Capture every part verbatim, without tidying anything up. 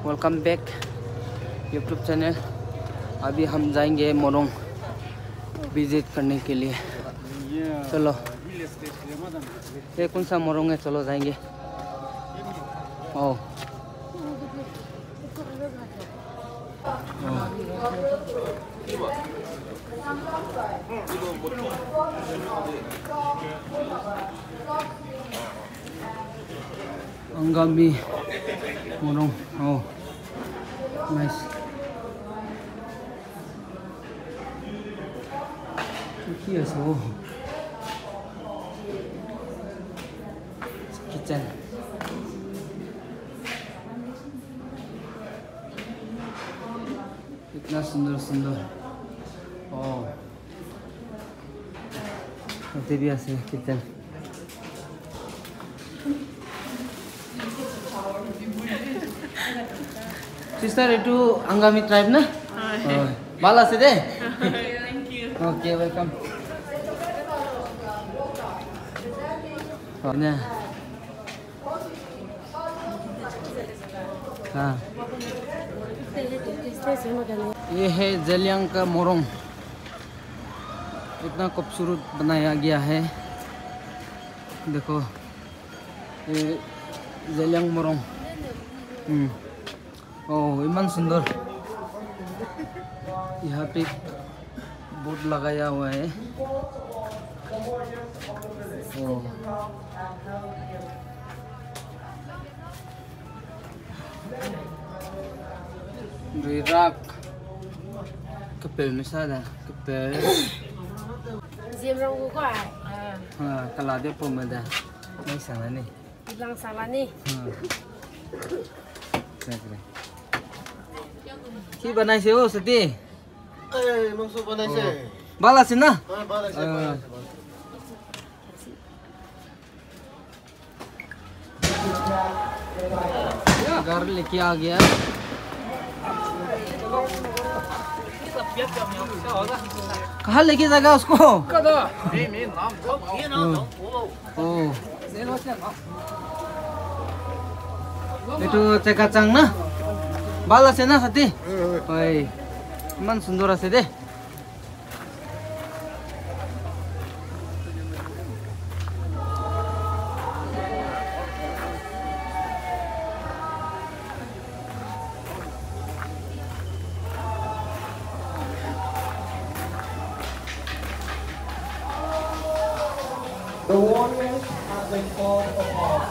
Welcome back YouTube channel। अभी हम जाएंगे मोरोंग विजिट करने के लिए। चलो, ये कौन सा मोरोंग है? चलो जाएंगे। ओ। Angami Morong. Oh, nice. Here so. Kitchen. इतना सुंदर सुंदर। Oh. Ate bi ase kitchen. Sister, itu Angami tribe na? Hai. Oh. Bhalo ase de? Thank you. Okay, welcome. Oh, na. हाँ। ये है जेलियांग का मोरोंग। इतना खूबसूरत बनाया गया है। देखो, ये जेलियांग मोरोंग। हम्म। Oh, इमान सुंदर। यहाँ पे बोर्ड लगाया हुआ है। Oh। Ruirak. Kepeu mesa da, kepeu. Ziemrang gu ka. Ah. Ha, kala de pum da. Nai sang la ni. Ilang sang la ni. Ha. Ki banai se o, sati? Eh, mangso banai se. Oh. Bhalo se na? Ah, bhalo se, ah. Bhalo se, bhalo se. घर लेके आ गया। कहाँ लेके जाएगा उसको? ओ। Itu chekachang na? Bhalo se na, sati? Oi. Iman sundor ase de. The warriors have been called upon.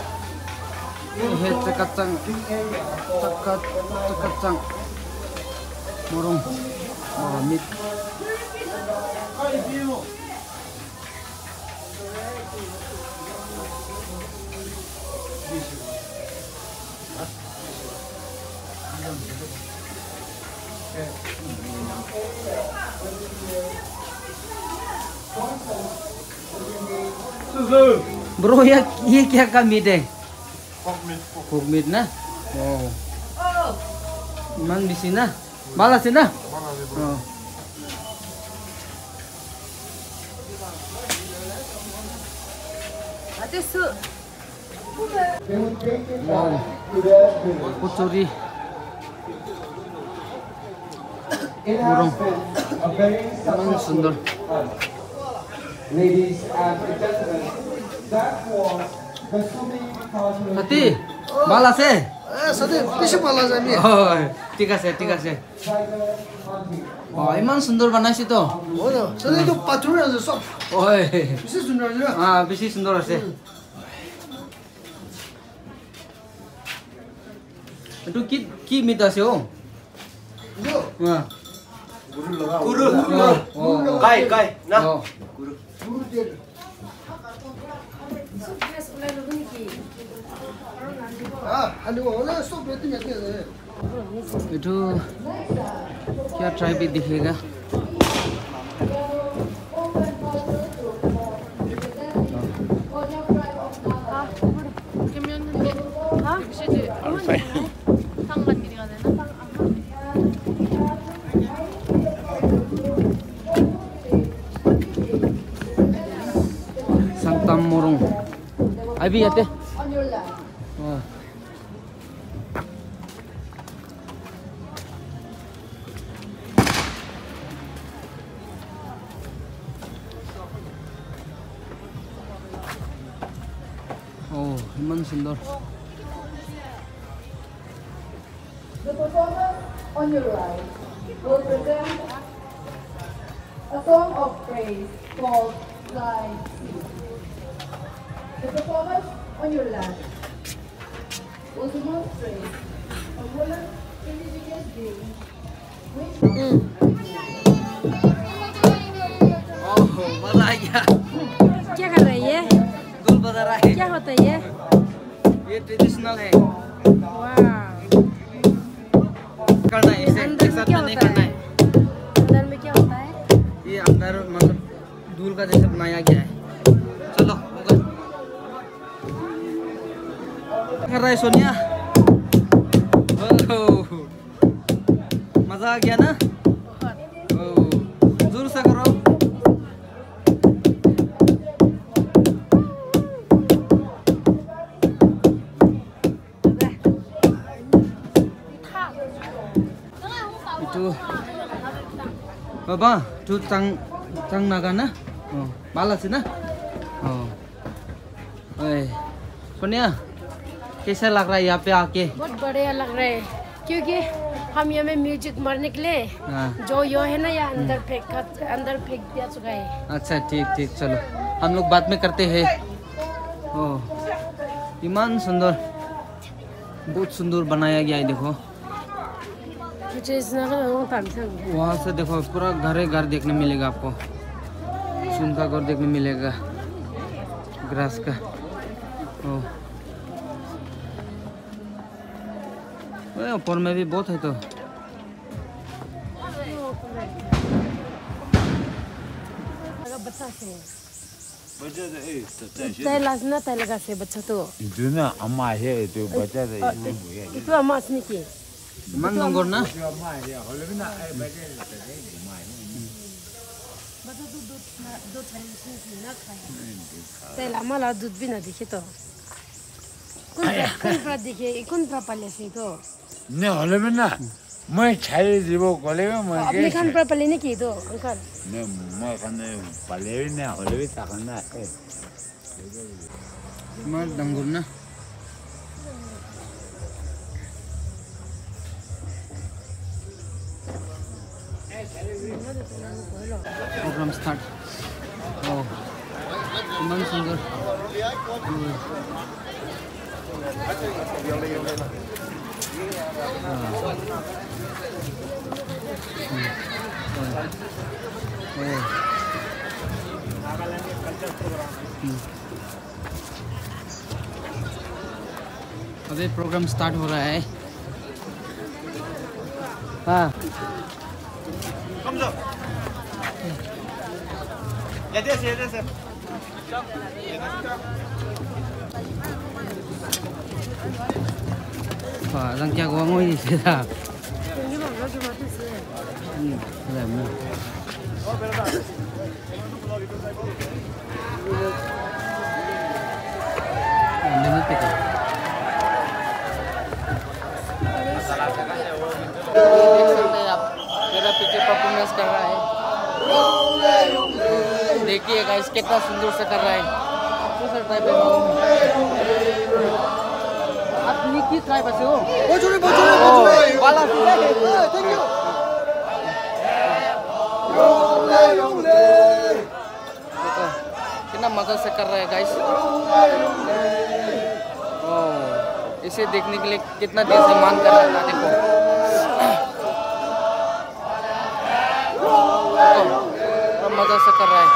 He chekachang, cheka-, chekachang. Morong, morong meat. Bro, ya, ye kya ka meat hai? Pork meat, pork. Pork meat na? Wow. Iman bisi na? Bhalo se na? Bhalo se, bro. Oh. Ate su. Wow. Kachori. Morong. Iman sundor. Ladies and gentlemen, that was the swimming competition. Sati, bhalo se? Eh, sati, bisi bhalo se mi. Oi, thik ase, thik ase. Oh, iman sundor banai se to. Oh, no. Sati to pathor ase sob. Oi. Bisi sundor ase na? Ah, bisi sundor ase. Hmm. Itu ki, ki meat ase o? Itu? Ah. Kuru. Kuru. Oh, oh. Kai, kai, na. Oh. Kuru. Kuru de. Ah, anu, oh, na, sob de, ti, ti, ti. Itu kya tribe dikhega? Sangtam Morong. Abi ate. Oh. मन सुंदर। The performers on your right will present a song of praise called Fly Sea. The performers on your left will demonstrate a woman indigenous being. ओहो, मजा आ गया। क्या कर रहा है ये? धूल बजा रहा है। क्या होता है ये? ये ट्रेडिशनल है। वाह। करना है इसे, अंदर एक में साथ क्या में नहीं होता करना है? है। अंदर में क्या होता है? ये अंदर मतलब धूल का जैसे बनाया गया है। चलो, होगा। कर रहा है सोनिया। ओहो। मजा आ गया ना? बहुत। ओ, जोर से करो। Itu, baba, tu chang, chang naga na? Oh, bala si na? Oh. ओए, सोनिया, कैसा लग रहा है यहाँ पे आके? बहुत बढ़िया लग रहा है, क्योंकि हम यहाँ में म्यूजिक मारने के लिए हाँ। जो यो है ना, या अंदर फेंक कर, अंदर फेंक दिया चुका है। अच्छा, ठीक, ठीक, चलो, हम लोग बाद में करते हैं। ओह, इमान सुंदर, बहुत सुंदर बनाया गया है, देखो। Which is not a long time. वहाँ से देखो, पूरा घर ही घर देखने मिलेगा आपको। चून का घर देखने मिलेगा, ग्रास का। ओ। ए, ऊपर में भी बहुत है तो। बच्चा से। Tailas na tailaga se bacha tu. Itu na ama he, itu bacha de, itu ama sini ki. Man nonggor na? Taila ama la dud bi na dikhe to. Kun pra, kun pra dikhe, kun pra pale se to. Ne hole me na. Moi chai zibo kole me moi. Apni khan pra pale ni ki do, uncle. Ne moi khan ne pale ne hole ta khan na. Mar dangur na. Program start. Oh, man singer. Hmm. अभी programme start हो रहा है। हाँ। Wah, zang kia guang oi se da. Hmm, ada mu. मेरा पीछे परफॉर्मेंस कर रहा है। देखिए गाइस, कितना सुंदर से कर रहा है। कौन सा ट्राइब है मालूम है? आप निकी ट्राइब से हो? बोचुरे, बोचुरे, बोचुरे। बाला से है। Thank you. देखो, कितना मजा से कर रहा है गाइस। ओह, इसे देखने के लिए कितना दिन से मन कर रहा था, देखो। देखो, कितना मजा से कर रहा है।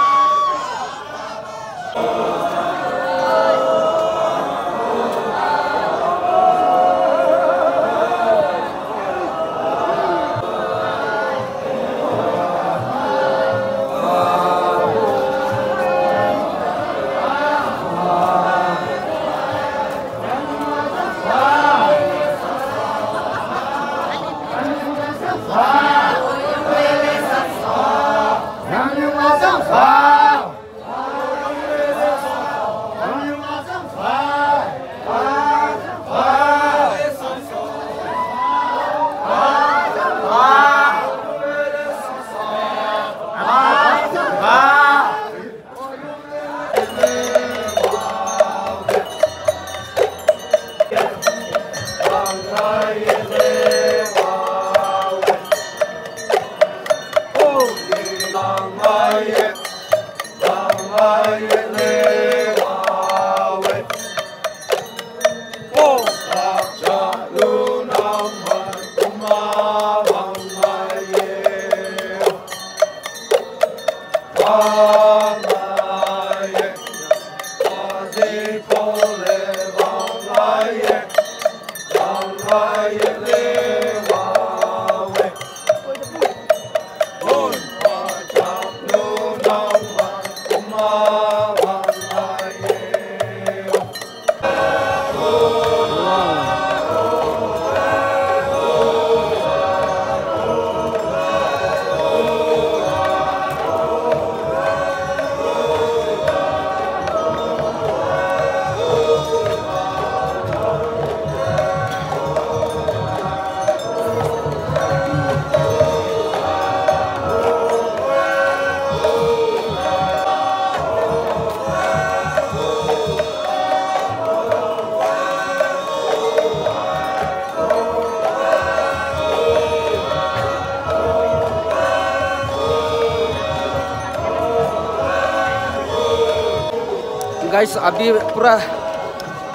गाइस, अभी पूरा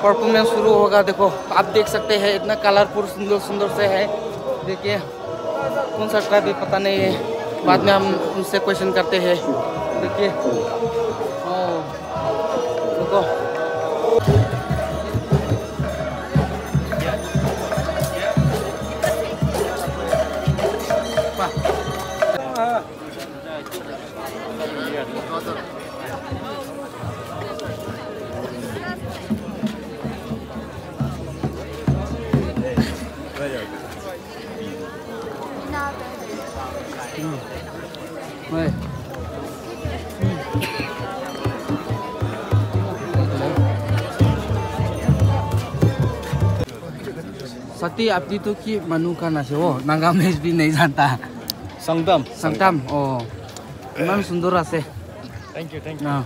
परफॉर्मेंस शुरू होगा। देखो, आप देख सकते हैं, इतना कलरफुल, सुंदर सुंदर से है। देखिए, कौन सा ट्राइब है, पता नहीं है, बाद में हम उनसे क्वेश्चन करते हैं। देखिए, ओ, देखो। Sati, apni tu ki manu khan ase o, Nagamese bhi nahi janta. Sangtam. Sangtam, o. Iman sundor ase. Thank you, thank you. Na.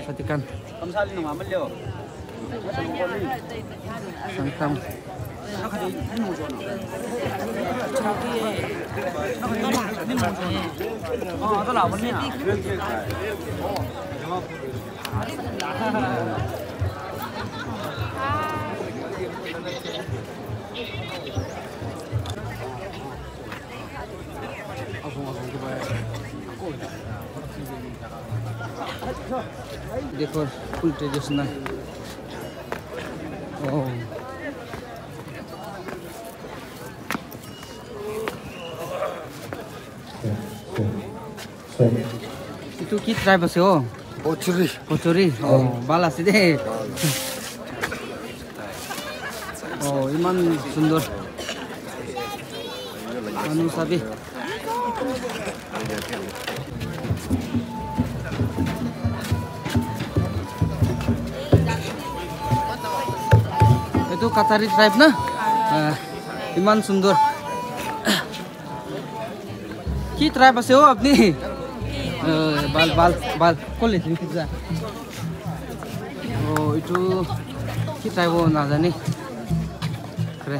Sati khan. Sangtam. देखो, full traditional। Oh। Itu ki tribe ase o? Pochuri. Pochuri. Oh, bal ase de. Oh, iman sundor. Manu sabi. Itu Kachari tribe na? Ah, iman sundor. Ki tribe ase o apni? Eh, bal, bal, bal. Kole sini pizza. Oh, itu ki tribe o na jani. Kre.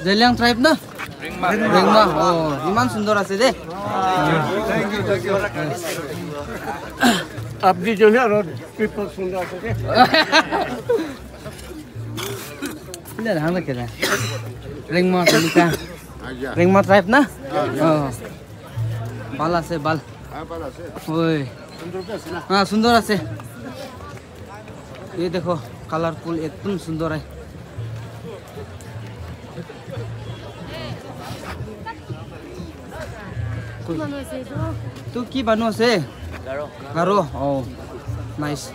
Zeliang tribe na? Ringma. Ringma. Oh, iman sundor ase de. Thank you, thank you. Aap ki jo hai aur people sundor ase de. Ile hang na kele. Ringma tribe ka. Ringma tribe na? Oh. Bal ase, bal. Oi. हाँ, सुंदर ase। ये देखो, कलरफुल, एकदम सुंदर है। तू की बनो से? गारो। गारो, oh, nice।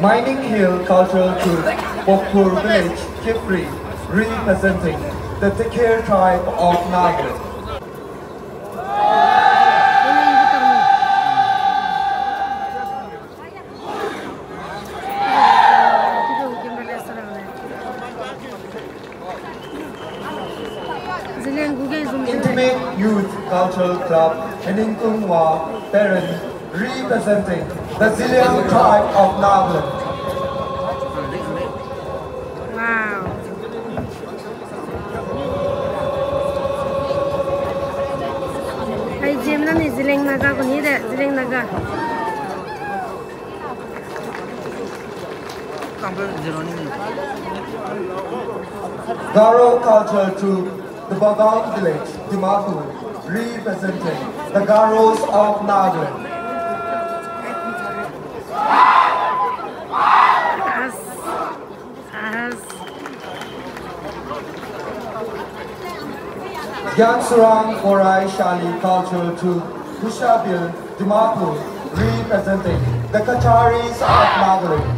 Mining Hill Cultural Troupe, Pokpur Village, Kiphire. Representing the Tekir tribe of Nagaland. Zeliang gu ge zum. Intimate Youth Cultural Club, Heningkungwa Peren, representing the Zeliang tribe of Nagaland. Wow. Ai, Ziem na ni Zeliang Naga gu ni de, Zeliang Naga. Garo Cultural Troupe, the Bagam Village, Dimapur, representing the Garos of Nagaland. As, as. Gyansurang Korai Shali Cultural Troupe, Hushabil, Dimapur, representing the Kacharis of Nagaland.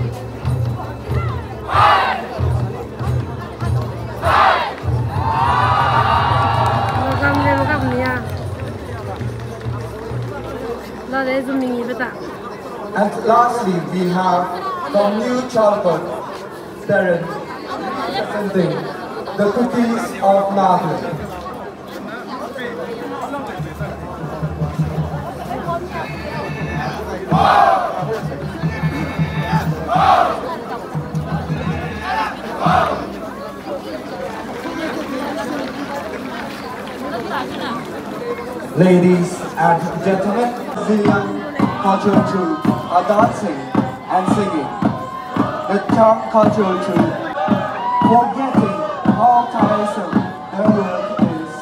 Welcome, welcome, yeah. La de zum mingi beta. And lastly, we have from New Chalpur, Peren, representing the Kukis of Nagaland. Ladies and gentlemen, Zeliang Cultural Troupe are dancing and singing. The Chang Cultural Troupe, forgetting how tiresome their work is,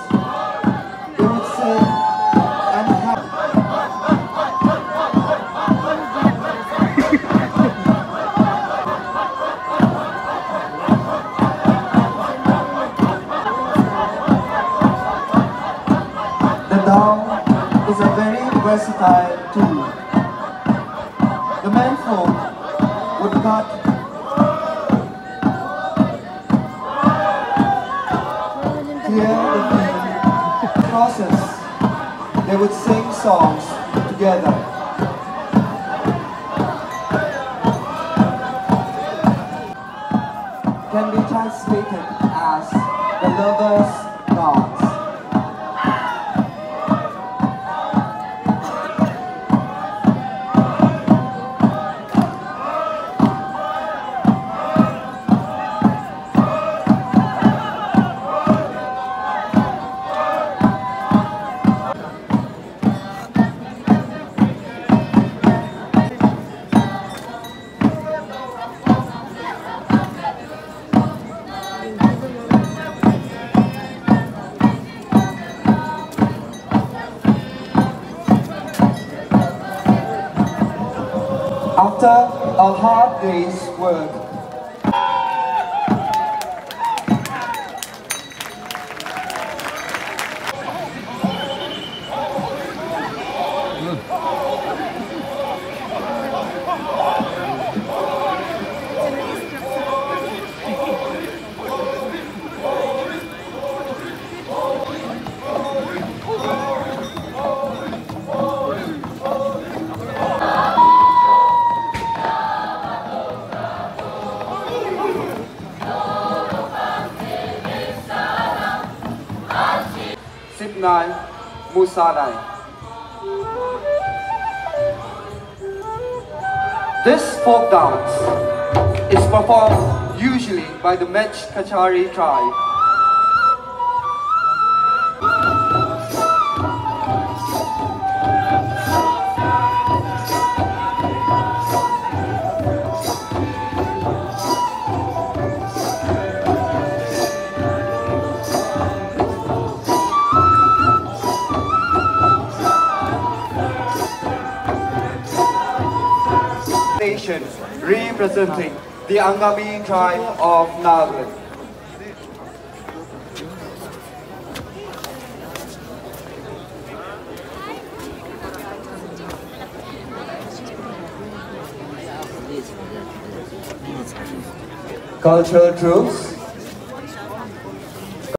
they would sing and have The dao is a very versatile tool. The menfolk would cut clear the field process. They would sing songs together. Can be translated as the lover's dance. After a hard day's work, Sipnai, Musanai. This folk dance is performed usually by the Mech Kachari tribe. Nation representing the Angami tribe of Nagaland. Cultural troupes